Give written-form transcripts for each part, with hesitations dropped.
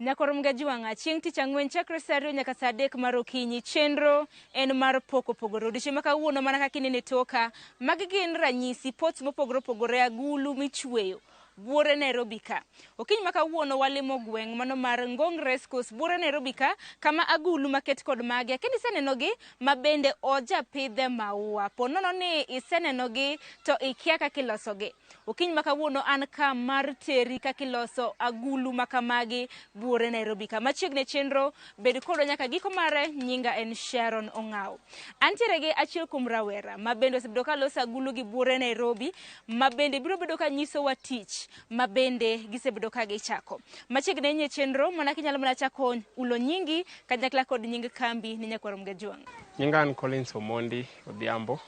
Nyakwar Mgajwang'a, chieng' tich ang'wen chakre saa 2 nyaka saa 3 mar okinyi, chenro en mar pok opogore. Odiochieng' ma kawuono mana kaka inene toka, magi gin ranyisi pots mopogore opogore, agulu michweyo buore Nairobi ka. Okinyi ma kawuono walimo gweng' mano mar Ngong Race Course buore Nairobi ka, kama agulu maket kod magi. Akia ni isenenogi ma bende ojapidhe maua. Po nono ni isenenogi to ikia kaka ilosogi. Okinyi ma kawuono an ka mar teri kaka iloso agulu ma kamagi buore Nairobi ka. Machiegni e chenro, bed kodwa nyaka giko mare, nyinga en Sharon Ong'aw. Antiere gi achiel kuom rawera ma bende osebedo ka loso agulu gi buore Nairobi, ma bende biro bedo ka nyisowa tich ma bende gisebedo ka gichako. Machiegni ahinya e chenro, mana kinyalo mana chako ulo nyingi kanyakla kod nying kambi ni Nyakwar Mgajwang'. Nyinga an Collins Omondi Odhiambo,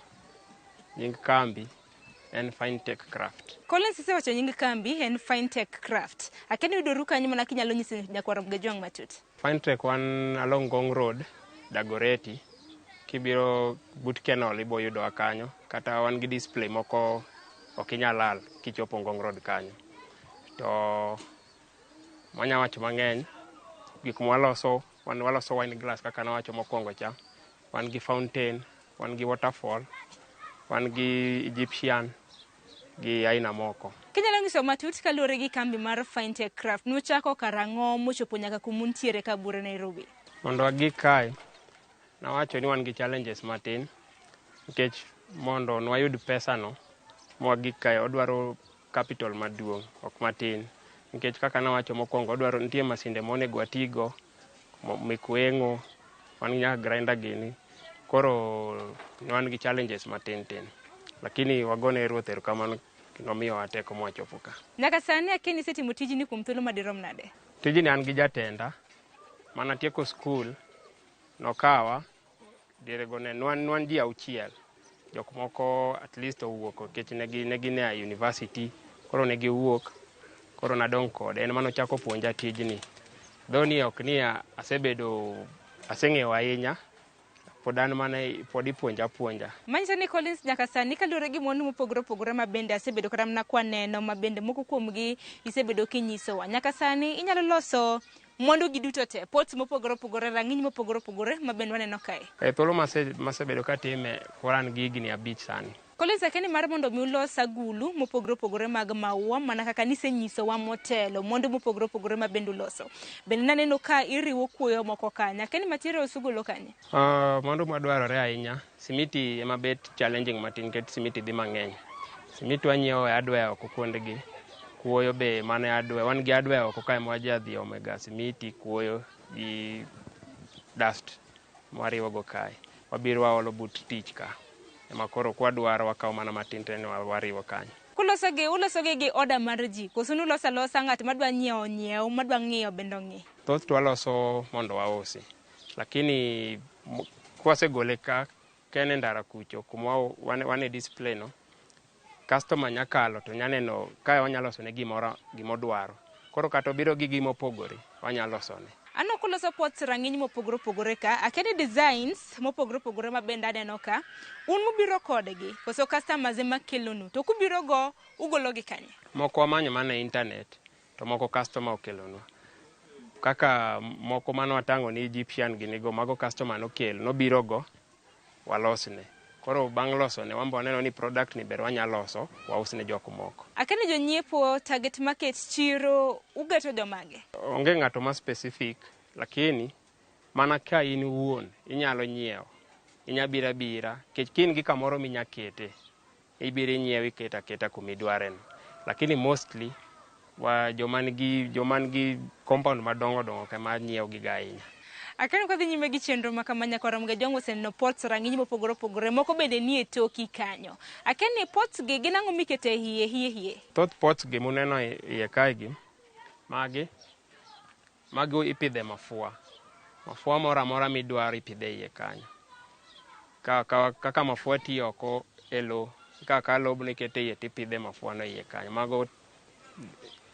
nying kambi en Fintech Craft. Collins isewacho nying kambi en Fintech Craft. Akia ni yudoru kanyo mana kinyalo nyiso Nyakwar Mgajwang' matut. Fintech wan along Ngong Road, Dagoretti. Kibiro but Kenol ibo yudowa kanyo, kata wan gi display moko ok inyal lal kichopo Ngong Road kanyo. To manya wacho mang'eny, gik mwaloso, wan waloso wine glass kaka nawacho mokwongo cha. Wan gi fountain, wan gi waterfall, wan gi Egyptian gi aina moko. Kinyalo nyiso matut kaluwore gi kambi mar Fintech Craft, nuchako karang'o mochopo nyaka kumuntiere ka buore Nairobi? Mondo wagik kae, nawacho ni wan gi challenges matin nikech mondo nwayud pesa no mwagik kae odwaro capital maduong', ok matin. Nikech kaka nawacho mokwongo, odwaro nitie masinde monego watigo mek weng'o, wan gi nyaka grinder gini. Koro wan gi challenges matin tin. Lakini wagone Ruoth erokamano nomiyowa teko mwachopo ka. Nyaka sani akia ni isetimo tijni kuom thuolo madirom nade? Tijni an gi jatenda, mana tieko skul, nokawa, diere go ne nwan ji 6. Jok moko at least owuok nikech ne gin e university, koro ne giwuok, koro nadong' kode. En manochako puonja tijni. Though ni ok ni asebedo, aseng'eyo ahinya, pod an mana pod ipuonja apuonja. Manyiso ni Collins nyaka sani kaluwore gi mwandu mopogore opogore ma bende asebedo kata mana kwaneno ma bende moko kuomgi isebedo kinyisowa. Nyaka sani inyalo loso mwandu gi duto te, pots mopogore opogore, rang'iny mopogore opogore ma bende waneno kae. E thuolo masebedo katime, koro an gi higni 5 sani. Collins akia ni mar mondo mi ulos agulu mopogore opogore mag maua mana kaka nisenyisowa motelo, mwandu mopogore opogore ma bende uloso. Bende naneno ka iriwo kuoyo moko kanyo. Akia ni materials ugolo kanye? Mwandu madwarore ahinya, simiti ema bet challenging matin nikech simiti dhi mang'eny. Simiti wanyiewo e hardware oko kuondegi, kuoyo be mana e hardware. Wan gi hardware oko kae ma wajadhi omega simiti, kuoyo gi dust mwariwo go kae. Wabiro waolo but tich ka. Ema koro kwadwaro wakawo mana matin to wariwo kanyo. Kulosogi, ulosogi gi order mar ji, koso nuloso alosa ng'at madwa nyiewo onyiew, madwa ng'iyo bende ong'i? Thoth to waloso mondo wausi. Lakini kwasegole ka, ka en e ndara kucho, kuma wan e display no, customer nya kalo to nya neno ka wanyalo losone gimoro, gimodwaro. Koro kata obiro gi gima opogore, wanyalo losone. Aneno kuloso pots rang'iny mopogore opogore ka, akia ni designs mopogore opogore ma bende aneno ka, un mubiro kodgi, koso customers ema kelonu, to kubiro go, ugolo gi kanye? Moko wamanyo mana e internet, to moko customer okelonwa. Kaka moko mane watang'o ni Egyptian gini go, mago customer nokelo, nobiro go, walosne. Koro bang' losone, wan be waneno ni product ni ber wanyalo loso, wausne jok moko. Akia ni jonyiepo, target market, chiro, ugeto jomage? Onge ng'ato ma specific, lakini mana ka in iwuon inyalo nyiewo, inya biro abira, nikech ka in gi kamoro minya kete, ibiro inyiewo iketo aketa kuma idware no. Lakini mostly, wa joma nigi compound madongo dongo ema nyiewo gigo ahinya. Akia ni kwadhi nyime gi chenro ma kama Nyakwar Mgajwang' oseneno pots rang'iny mopogore opogore, moko bende nie toki kanyo. Akia ni pots gi gin ang'o mikete iye hie hie? Thoth pots gi muneno iye kae gi, magi ipidhe mafua. Mafua moro amora midwaro ipidhe iye kanyo. Kaka mafua ti oko e lo, kaka lobno ikete iye tipidhe mafua no iye kanyo. Mago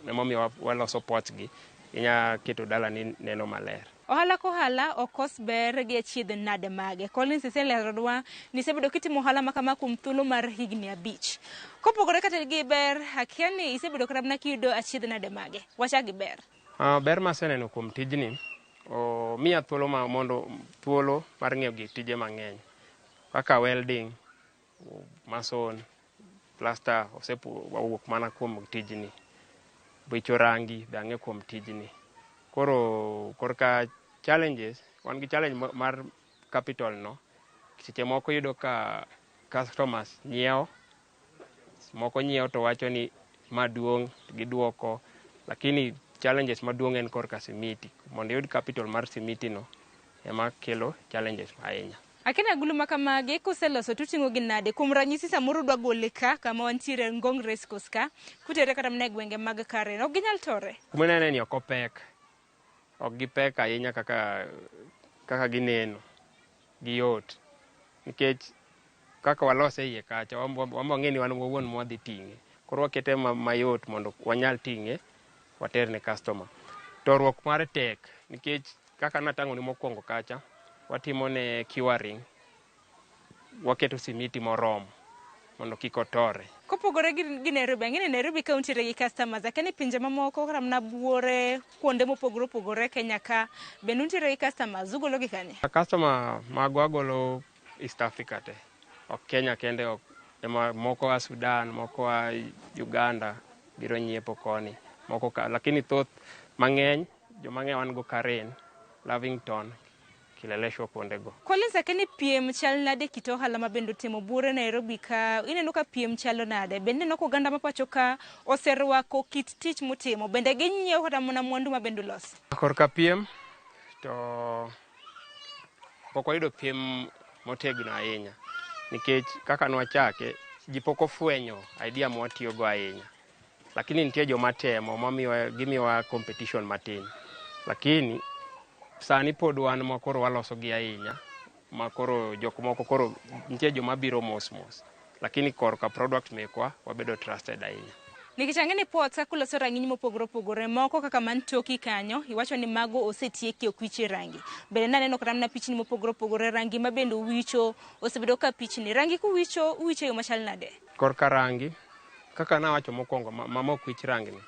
emomiyo waloso pots gi, inya keto dalani neno maler. Ohala kohala okos ber gi achiedh nade mage. Collins iseleronwa ni isebedo kitimo ohala ma kama kuom thuolo mar higni 5. Kopogore kata gi ber, akia ni isebedo kata mana kiyudo achiedh nade mage. Wachak gi ber. Ber maseneno kuom tijni, omiya thuolo ma mondo thuolo mar ng'eyo gik tije mang'eny kaka welding, mason, plaster owuok mana kuom tijni. Wicho rangi be ang'e kuom tijni. Koro korka challenges, wan gi challenge mar capital no. Seche moko iyudo ka customers nyiewo, moko nyiewo to wacho ni ma duong' giduoko, lakini challenges maduong' en korka simiti. Mondo iyud capital mar simiti no ema kelo challenges ahinya. Akia ni agulu ma kamagi kuseloso tuting'o gi nade? Kuom ranyisi samoro udwa gole ka kama wantiere Ngong Race Course ka, kutere kata mana e gwenge mag Karen, ok ginyal tore? Kuma inene ni ok opek. Ok gipek ahinya kaka gineno. Giyot. Nikech kaka walose iye kacha, wamba wang'e ni wan wawuon mwadhi ting'e. Koro wakete mayot mondo wanyal ting'e, water ne customer. Toruok mare tek, nikech kaka natang'oni mokwongo kacha, watimo ne curing, waketo simiti moromo mondo kik otore. Kopogore gi Nairobi, ang'e ni Nairobi ka untiere gi customers, akia ni pinje mamoko kata mana buore kuonde mopogore opogore Kenya ka, bende untiere gi customers, ugolo gi kanye? Customer magwa golo East Africa te, ok Kenya kende, ok ema moko a Sudan, moko a Uganda biro nyiepo koni, moko ka, lakini thoth mang'eny, joma ng'eny wan go Karen, Lavington, Kileleshwa kuondego. Collins, akia ni piem chal nade kit ohala ma bende otimo buore Nairobi ka, ineno ka piem chalo nade? Bende ineno ka oganda ma pacho ka oserwako kit tich mutimo, bende ginyiewo kata mana mwandu ma bende uloso? Korka piem, to pok wayudo piem motegno ahinya, nikech kaka nwachake, ji pok ofwenyo idea mwatiyogo ahinya. Lakini nitie joma temo, gimiyowa competition matin. Lakini sani pod wan ma koro waloso gi ahinya, ma koro jok moko koro nitie joma biro mos mos. Lakini korka product mekwa wabedo trusted ahinya. Nikech ang'e ni pots kaka uloso rang'iny mopogore opogore, moko kaka man toki kanyo, iwacho ni mago osetieki ok wichie rangi. Bende naneno kata mana pichni mopogore opogore, rangi ma bende uwicho osebedo ka pichni. Rangi kuwicho, uwicho e yo machal nade? Korka rangi, kaka nawacho mokwongo, ma mok wich rangi ni,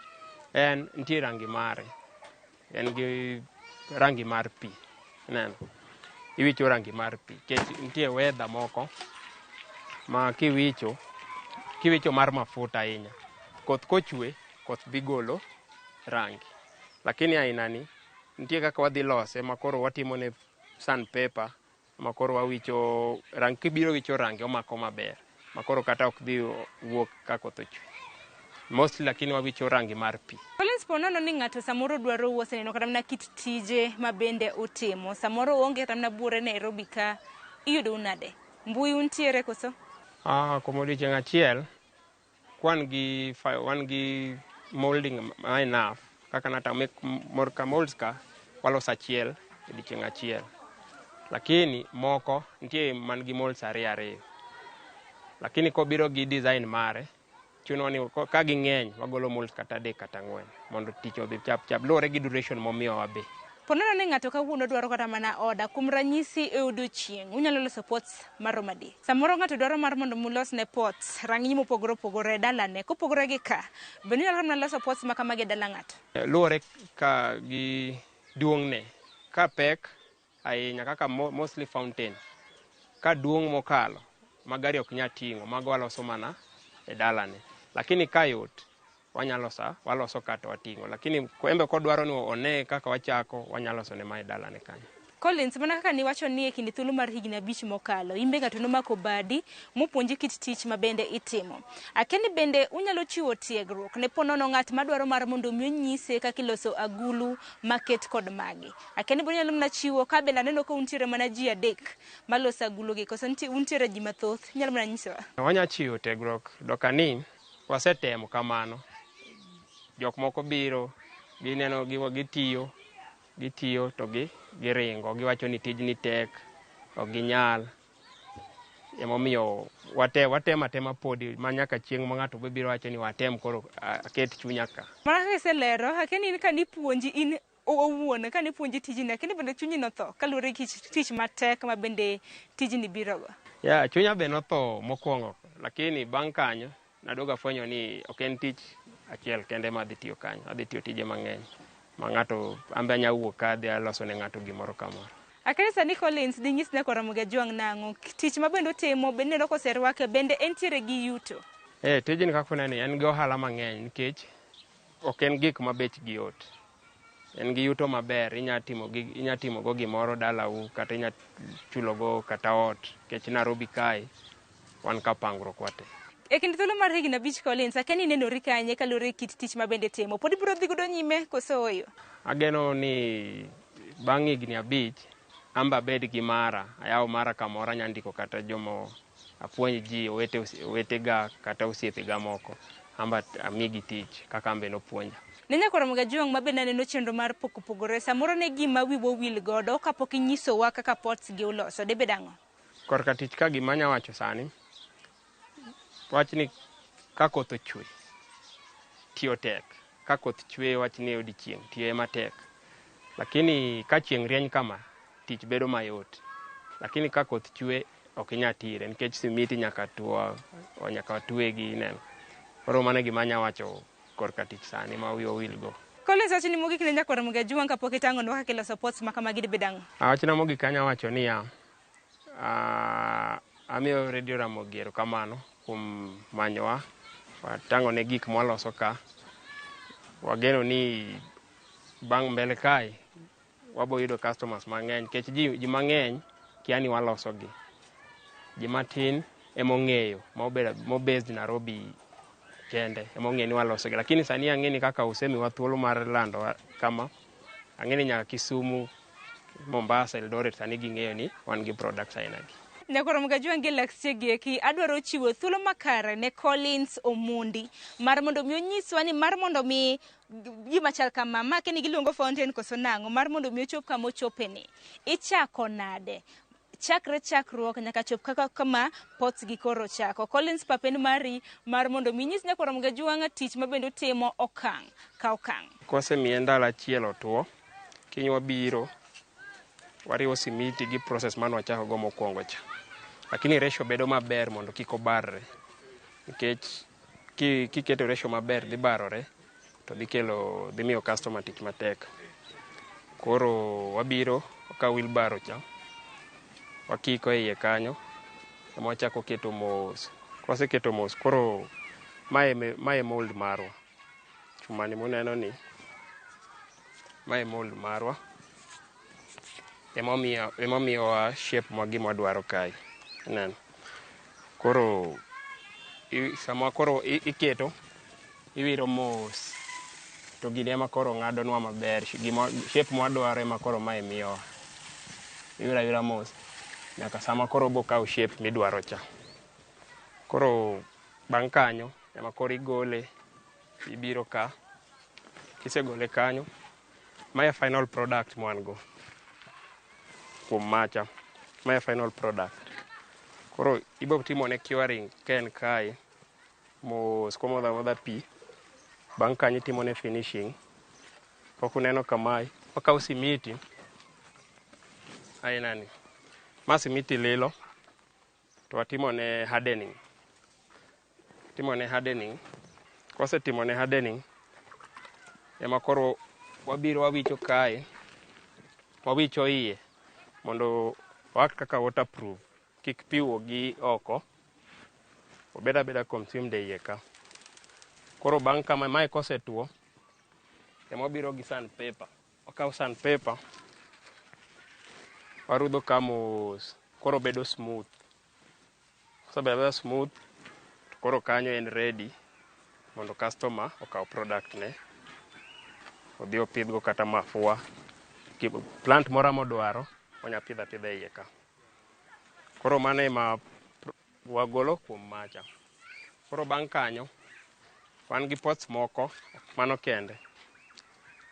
en nitie rangi mare. En gi rangi mar pi. Ineno? Iwicho rangi mar pi. Nikech nitie weather moko ma kiwicho mar mafuta ahinya. Koth kochwe, koth dhi golo rangi. Lakini aina ni, nitie kaka wadhi lose ma koro watimo ne sandpaper, ma koro wawicho rangi, kibiro wicho rangi omako maber. Ma koro kata ok dhi wuok ka koth ochwe. Mostly lakini wawicho rangi mar pi. Collins, po nono ni ng'ato samoro dwaro oseneno kata mana kit tije ma bende utimo. Samoro oonge kata mana buore Nairobi ka, iyudou nade? Mbui untiere koso? Kuom odiochieng' achiel, wan gi molding ma enough, kaka nata mek morka molds ka, waloso achiel odiochieng' achiel. Lakini moko nitie man gi molds ariyo ariyo. Lakini kobiro gi design mare, chuno ni ka ging'eny, wagolo molds kata 3 kata 4 mondo tich odhi chap chap, luwore gi duration momiyowa be. Po nono ni ng'ato kawuono dwaro kata mana order, kuom ranyisi e odiochieng', unyalo loso pots maromo adi? Samoro ng'ato dwaro mar mondo mulosne pots, rang'iny mopogore opogore e dalane, kopogore gi ka, bende unyalo mana loso pots ma kamagi e dala ng'ato? Luwore ka gi duong'ne, ka pek ahinya kaka mostly fountain, ka duong' mokalo, ma gari ok nyal ting'o, mago waloso mana e dalane. Lakini ka yot, waloso kata wating'o. Lakini embe kodwaro ni one kaka wachako, wanyalo loso ne ma e dalane kanyo. Collins, mana kaka niwacho ni e kinde thuolo mar higni 5 mokalo, in be ng'ato nomako badi mopuonji kit tich ma bende itimo. Akia ni bende unyalo chiwo tiegruok ne ponono ng'at madwaro mar mondo mi onyise kaka iloso agulu maket kod magi. Akia ni bende unyalo mana chiwo, ka bende aneno ka untiere mana ji 3 maloso agulu gi, koso untiere ji mathoth, inyalo mana nyisowa? Wanyalo chiwo tiegruok, dokani wasetemo kamano. Jok moko biro, gineno gitiyo, gitiyo to giringo, giwacho ni tijni tek, ok ginyal. Emomiyo watemo atema podi ma nyaka chieng' ma ng'ato biro wacho ni watem koro aket chunya ka. Mana kaka iselero, akia ni in ka nipuonji in owuon, ka nipuonji tijni, akia ni bende chunyi notho kaluwore gi tich matek ma bende tijni birogo. Ya, chunya be notho mokwongo, lakini bang' kanyo naduogo afwenyo ni ok en tich achiel kende ma adhi tiyo kanyo, adhi tiyo tije mang'eny. Ma ng'ato ambe anya wuok ka adhi aloso ne ng'ato gimoro kamoro. Akere sani Collins dinyis ne Ramogi Ajwang' nang'o? Tich ma bende otimo bende neno koserwake bende entiere gi yuto. Tijni kaka uneno en gi ohala mang'eny nikech ok en gik ma bechgi yot. En gi yuto maber, inya timo go gimoro dalau kata inya chulogo kata ot nikech Nairobi kae wan ka pangruok wate. E kind thuolo mar higni 5 Collins, akia ni inenori kanye kaluwore gi kit tich ma bende timo. Pod ibiro dhi godo nyime koso ooyo? Ageno ni bang' higni 5 amba abed gi mara, ayaw mara kamoro anya ndiko kata jomo apuonj ji owetega kata osiepega moko amba amigi tich kaka ambe nopuonja. Ne nyaka Ramogi Ajwang' ma bende aneno chenro mar poko pogore, samoro ne gima wiwa owil godo kapok inyisowa kaka pots gi uloso, dibed ang'o? Korka tich ka gima anya wacho sani, wach ni ka koth ochwe, tiyo tek. Ka koth chwe wach ni odiochieng' tiyo ema tek. Lakini ka chieng' rieny kama, tich bedo mayot. Lakini ka koth chwe ok inyal tire nikech simiti nyaka tuo, nyaka twegi ineno. Koro mano e gima anya wacho korka tich sani ma wiwa owil go. Collins, wachni mogik ne nyaka Ramogi Ajwang' kapok itang'onwa kaka iloso pots ma kamagi dibed ang'o? Wachna mogik anya wacho niya, amiyo Radio Ramogi erokamano kuom manyowa, watang'one gik mwaloso ka. Wageno ni bang' mbele kae wabo yudo customers mang'eny nikech ji mang'eny kia ni waloso gi. Ji matin emong'eyo mobased Nairobi kende emong'eyo ni waloso gi. Lakini sani ang'e ni kaka usemiwa thuolo mar lando kama, ang'e ni nyaka Kisumu, Mombasa, Eldoret sani ging'eyo ni wan gi products aina gi. Nyaka Ramogi Ajwang' gi Laksie gieki, adwaro chiwo thuolo makare ne Collins Omondi mar mondo mi onyiswa ni mar mondo mi gima chal kama, ma keni giluongo fountain koso nang'o, mar mondo mi ochop kama ochopeni. Ichako nade? Chakre chakruok nyaka chop kaka kama pots gi koro chako. Collins, papen mari mar mondo mi inyis nyaka Ramogi Ajwang' tich ma bende otimo okang' ka okang'. Kosemiye ndalo achiel otuo, kiny wabiro wariwo simiti gi process mane wachako go mokwongo cha. Lakini ratio bedo maber mondo kik obarre. Nikech kiketo ratio maber dhi barore to dhi miyo customer tich matek. Koro wabiro wakawo wheelbarrow cha, wakiko e iye kanyo, ema wachako keto mos. Kwaseketo mos, koro mae mold marwa. Chumani muneno ni, mae mold marwa. Emomiyowa shape ma gima wadwaro kae. Ineno. Koro sama koro iketo, iwiro mos. To gini ema koro ng'adonwa maber. Shape mwadwaro ema koro mae miyowa. Iwiro awira mos nyaka sama koro obo kawo shape midwaro cha. Koro bang' kanyo ema koro igole, ibiro ka. Kisegole kanyo, mae final product mwan go. Kuom macha, mae final product. Koro ibo timone curing ka en kae, mos komodho amodha pi. Bang' kanyo itimone finishing. Kok uneno kamae, wakawo simiti aina ni. Ma simiti lilo, to watimone hardening. Timone hardening. Kwasetimone hardening, ema koro wabiro wawicho kae, wawicho iye mondo oact kaka waterproof, kik pi wuogi oko, obed abeda consumed e iye ka. Koro bang' kama mae kosetuo, ema wabiro gi sandpaper. Wakawo sandpaper, warudho ka mos, koro bedo smooth. Kosebedo smooth, to koro kanyo en ready mondo customer okaw product ne, odhi opidhgo kata mafua, plant moro modwaro, onya pidho apidha e iye ka. Koro mano ema wagolo kuom macha. Koro bang' kanyo, wan gi pots moko, mano kende.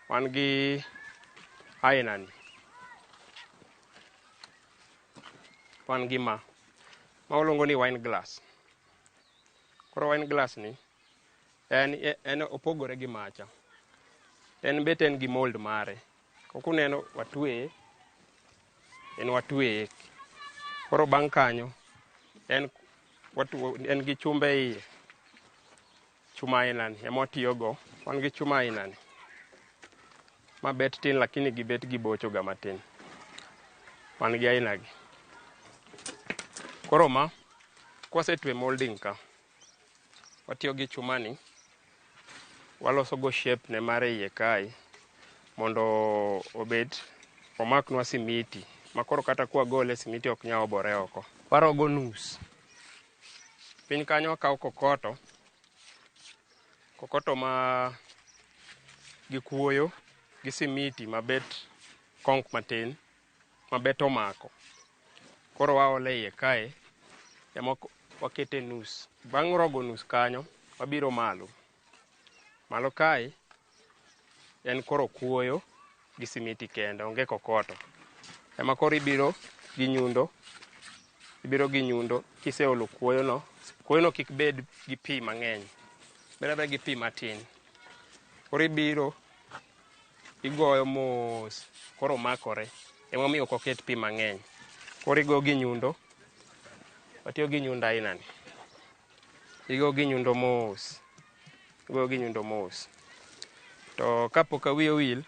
Wan gi aina ni. Wan gi ma. Ma waluongo ni wine glass. Koro wine glass ni, en opogore gi macha. En bet en gi mold mare. Kok uneno watweye, en watweye. Koro bang' kanyo, en gi chumbe iye. Chuma aina ni ema watiyogo. Wan gi chuma aina ni. Ma bet tin lakini gibet gibocho ga matin. Wan gi aina gi. Koro ma kwasetwe molding ka, watiyo gi chuma ni, waloso go shape ne mar iye kae mondo obed omaknwa simiti ma koro kata kwagole simiti ok nyal obore oko. Warogo nus. Piny kanyo wakawo kokoto, kokoto ma gi kuoyo gi simiti mabet konk matin mabet omako. Koro waole iye kae ema wakete nus. Bang' rogo nus kanyo, wabiro malo. Malo kae en koro kuoyo gi simiti kende, onge kokoto. Ema koro ibiro gi nyundo, ibiro gi nyundo kiseolo kuoyo no, kuoyo no kik bed gi pi mang'eny, bed abeda gi pi matin. Koro ibiro igoyo mos, koro makore. Emomiyo ok oket pi mang'eny. Koro igo gi nyundo, watiyo gi nyundo aina ni. Igo gi nyundo mos, igo gi nyundo mos. To kapok awiye owil,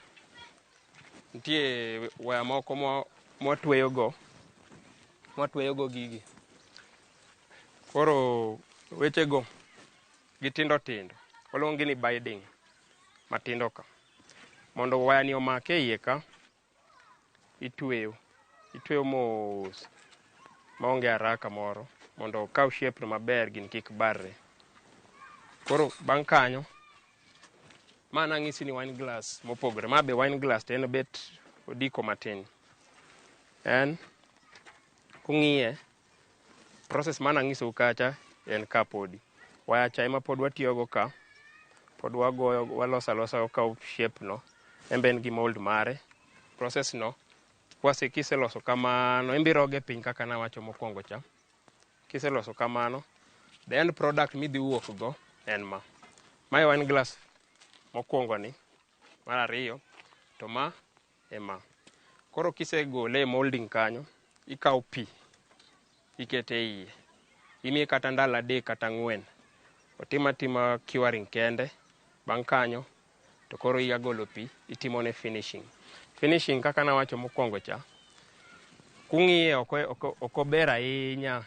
nitie waya moko mwatweyo go gigi. Koro wechego gitindo tindo, waluongo gi ni binding matindo ka. Mondo waya ni omake iye ka, itweyo, itweyo mos maonge haraka moro mondo okaw shape no maber gini kik barre. Koro bang' kanyo, ma nang'isi ni wine glass mopogore. Ma be wine glass to en bet odiko matin. En kung'iye, process manang'isou kacha en ka podi. Waya cha ema pod watiyogo ka, pod wagoyo, waloso alosa okaw shape no. En be en gi mold mare. Process no, kwase kiseloso kamano, en be iroge piny kaka nawacho mokwongo cha. Kiseloso kamano, the end product midhi wuok go en ma. Mae wine glass mokwongo ni, mar ariyo, to ma e ma. Koro kisegole e molding kanyo, ikawo pi, ikete iye. Imiye kata ndalo 3 kata 4. Otim atima curing kende, bang' kanyo, to koro iya golo pi, itimone finishing. Finishing kaka nawacho mokwongo cha, kung'iye ok ober ahinya.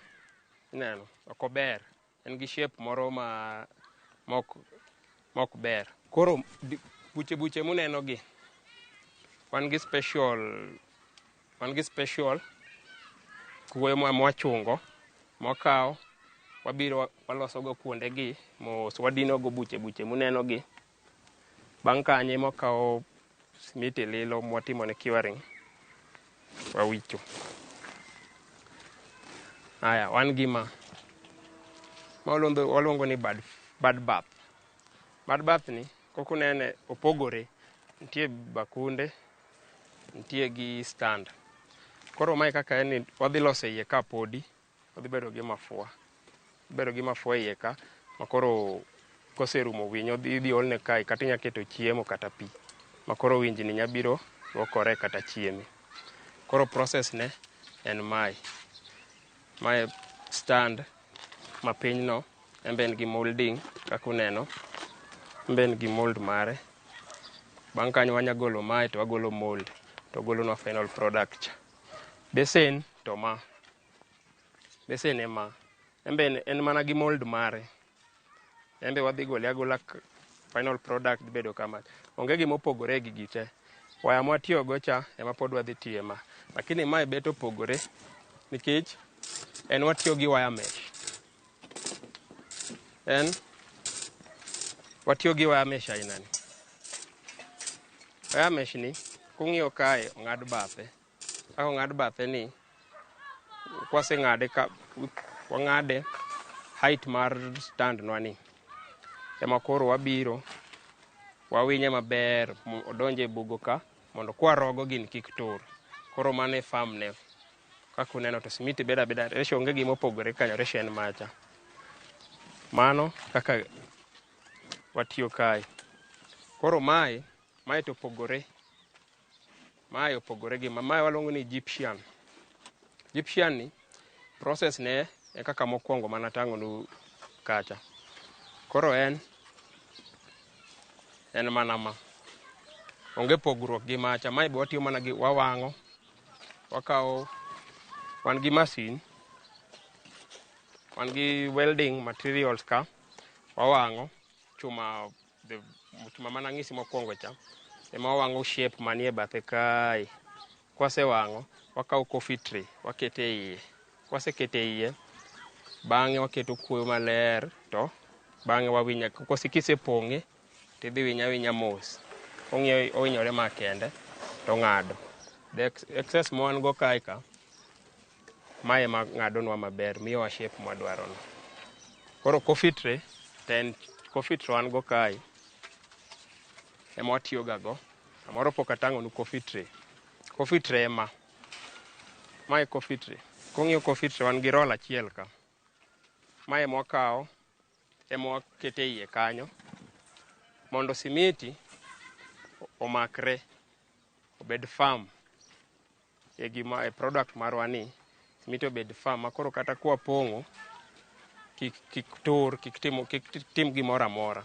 Ineno, ok ober. En gi shape moro ma mok ber. Koro buche buche muneno gi, wan gi special kuoyo mwachungo, mwakawo, wabiro waloso go kuonde gi mos, wadino go buche buche muneno gi. Bang' kanyo ema wakawo simiti lilo mwatimo ne curing, wawicho. Aya, wan gi ma waluongo ni bird bath. Bird bath ni, kaka unene, opogore. Nitie bakunde, nitie gi stand. Koro mae kaka en ni, wadhi loso iye ka podi, wadhi bedo gi mafua. Bedo gi mafua iye ka, ma koro koserumo winyo idhi olne kae, kata inya keto chiemo kata pi. Ma koro winjni nya biro luokore kata chieme. Koro process ne en mae. Mae stand ma piny no, en be en gi molding kaka uneno. En be en gi mold mare. Bang' kanyo wanya golo mae to wagolo mold, to golonwa final product cha. Besen to ma. Besen ema. En be en mana gi mold mare. En be wadhi gole agola final product dhi bedo kama. Onge gima opogore gi gigi te. Waya mwatiyogo cha ema pod wadhi tiye ma. Lakini mae bet opogore nikech en watiyo gi wire mesh. En watiyo gi wire mesh aina ni. Wire mesh ni kung'iyo kae ong'ad bathe. Kaka ong'ad bathe ni, kwaseng'ade ka wang'ade height mar stand nwa ni. Ema koro wabiro wawinye maber odonje e bugo ka mondo kwarogo gini kik tur. Koro mano e farm ne. Kaka uneno to simiti bedo abeda, ratio onge gima opogore kanyo, ratio en macha. Mano kaka watiyo kae. Koro mae, mae to opogore. Mae opogore gi ma, mae waluongo ni Egyptian. Egyptian ni process ne e kaka mokwongo mana tang'onu kacha. Koro en mana ma. Onge pogruok gi macha. Mae be watiyo mana gi wawang'o. Wakawo wan gi masin, wan gi welding materials ka, wawang'o chuma the chuma mana ng'isi mokwongo cha ema wawang'o shape manie bathe kae. Kwasewang'o, wakawo coffee tray wakete iye. Kwasekete iye, bang'e waketo kuoyo maler to bang'e wawinyo kisepong'e tidhi winyo awinya mos. Ong'iyo owinyore ma kende to ng'ado. The excess ma wan go kae ka, mae ema ng'adonwa maber, miyowa shape mwadwaro no. Koro coffee tray to en coffee tray wan go kae ema watiyo ga go. Samoro pok atang'onu coffee tray. Coffee tray ema. Mae coffee tray. Kung'iyo coffee tray wan gi roll achiel ka. Mae ema wakawo ema wakete iye kanyo mondo simiti omakre obed firm e gima e product marwa ni simiti obed firm ma koro kata kwapong'o kik kik tur kik tim kik tim gimoro amora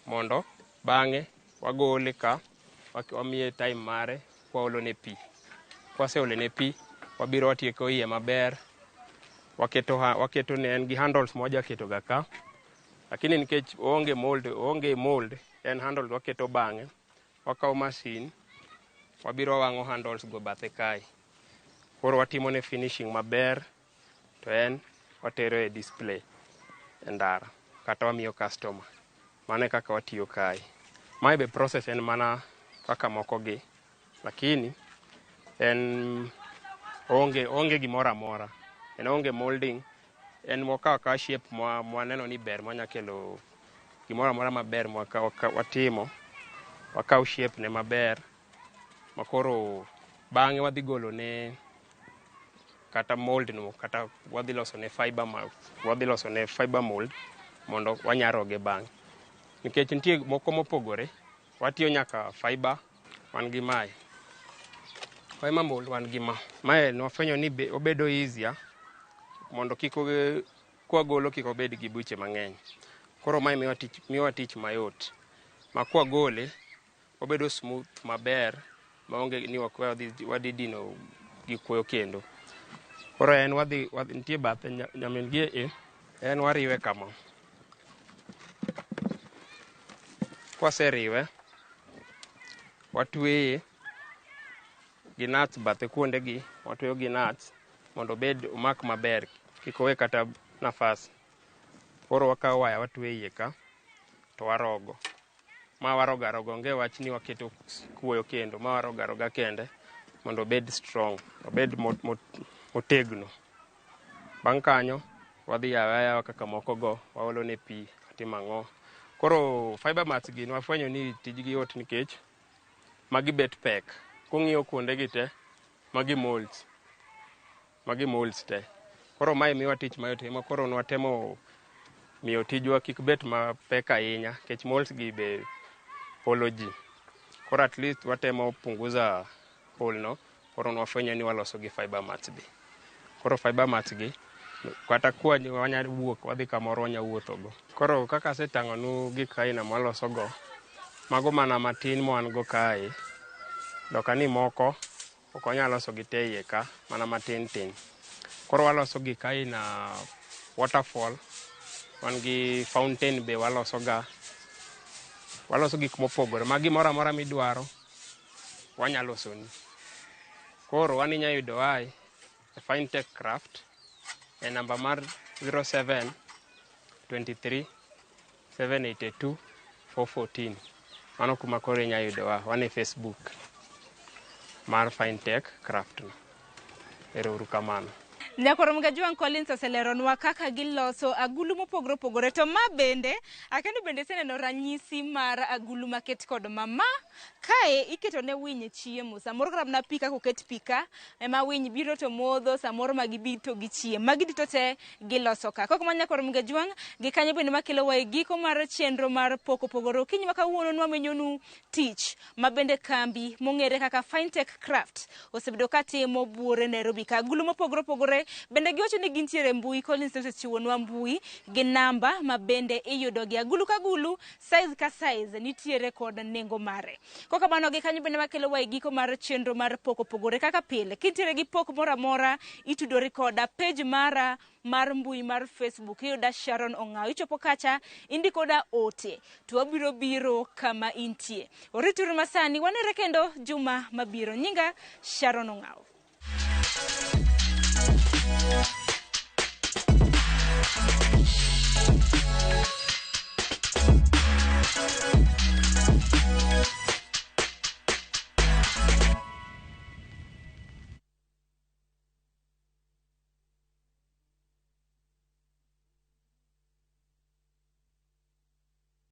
mondo bang'e wagole ka wamiye time mare kwaolo ne pi. Kwaseolo ne pi wabiro watieko iye maber waketo waketo ne en gi handles mwajaketo ga ka lakini nikech oonge mold oonge mold en handles waketo bang'e wakawo masin wabiro wang'o handles go bathe kae koro watimo ne finishing maber to en watero e display e ndara kata wamiyo customer. Mano e kaka watiyo kae. Mae be process en mana kaka moko gi lakini en onge onge gimoro amora en onge molding en wakawo akawa shape mwaneno ni ber mwanya kelo gimoro amora maber watimo wakaw shape ne maber makoro bang'e wadhi golo ne kata mold no kata wadhi loso ne fiber ma, wadhi loso ne fiber mold mondo wanyaroge bang'e nikech nitie moko mopogore watiyo nyaka fiber wan gi mae fiber mold wan gi ma mae nwafwenyo ni be, obedo easier mondo kik kwagolo kik obed gi buche mang'eny koro mae miyowa tich mayot ma kwagole obedo smooth maber maonge ni ok wadhi dino gi kuoyo kendo koro en wadhi, wadhi nitie bathe nyamin gi e en wariwe kama kwaseriwe watweye gi nuts bathe kuonde gi watweyo gi nuts mondo obed omak maber kik owe kata nafas koro wakawo waya watweyo iye ka to warogo ma warogo aroga onge wach ni waketo kuoyo kendo ma warogo aroga kende mondo obed strong obed motegno bang' kanyo wadhi yawe ayawa kaka moko go waolo ne pi watimo ang'o koro fiber mats gi nwafwenyo ni tijgi yot nikech magi bet pek kung'iyo kuonde gi te magi molds magi molds te koro mae miwa tich mayot ema koro nwatemo miyo tijwa kik bet mapek ahinya nikech molds gi be olo ji koro at least watemo punguza ol no koro nwafwenyo ni waloso gi fiber mats be koro fiber mats gi kata kwa wanya wuok wadhi kamoro wanya wuotho go koro kaka asetang'onu gik aina mwaloso go mago mana matin mwan go kae doka ni moko ok wanyal loso gi te iye ka mana matin tin koro waloso gik aina waterfall wan gi fountain be waloso ga waloso gik mopogore ma gimoro amora midwaro wanya losoni koro wan inya yudo wae e Fine Tech Craft e namba mar 07 23 782 414 mano kuma koro inya yudowa wan e Facebook mar Fine Tech Craft no ero uru kamano Nyakoro Mgajwang' Collins oseleronwa kaka giloso agulu mopogore opogore to ma bende akendo bende iseneno ranyisi mar agulu maket kod mama kae iketo ne winy chiemo samoro kata mana pi kaka oket pi ka ema winy biro to modho samoro ma gibi to gichiem magi duto te giloso ka kok ma nyakoro Mgajwang' gi kanyo bende makelowa e giko mar chenro mar pok opogore okinyi ma kawuono nwamenyonu tich ma bende kambi mong'ere kaka Fintech Craft osebedo ka timo buore Nairobi ka agulu mopogore opogore bende giwacho ni gintiere e mbui Collins osechiwonwa mbui gi namba ma bende iyudo gi agulu ka agulu size ka size nitiere kod nengo mare. Kokamano gi kanyo bende makelo wa e giko mar chenro mar pok opogore kaka pile. Kintiere gi pok moro amora, itudori koda page mara mar mbui mar Facebook, iyuda Sharon Ong'aw. Ichopo kacha, indikoda ote, to wabiro biro kama intie. Orituru masani, wanere kendo juma mabiro. Nyinga Sharon Ong'aw.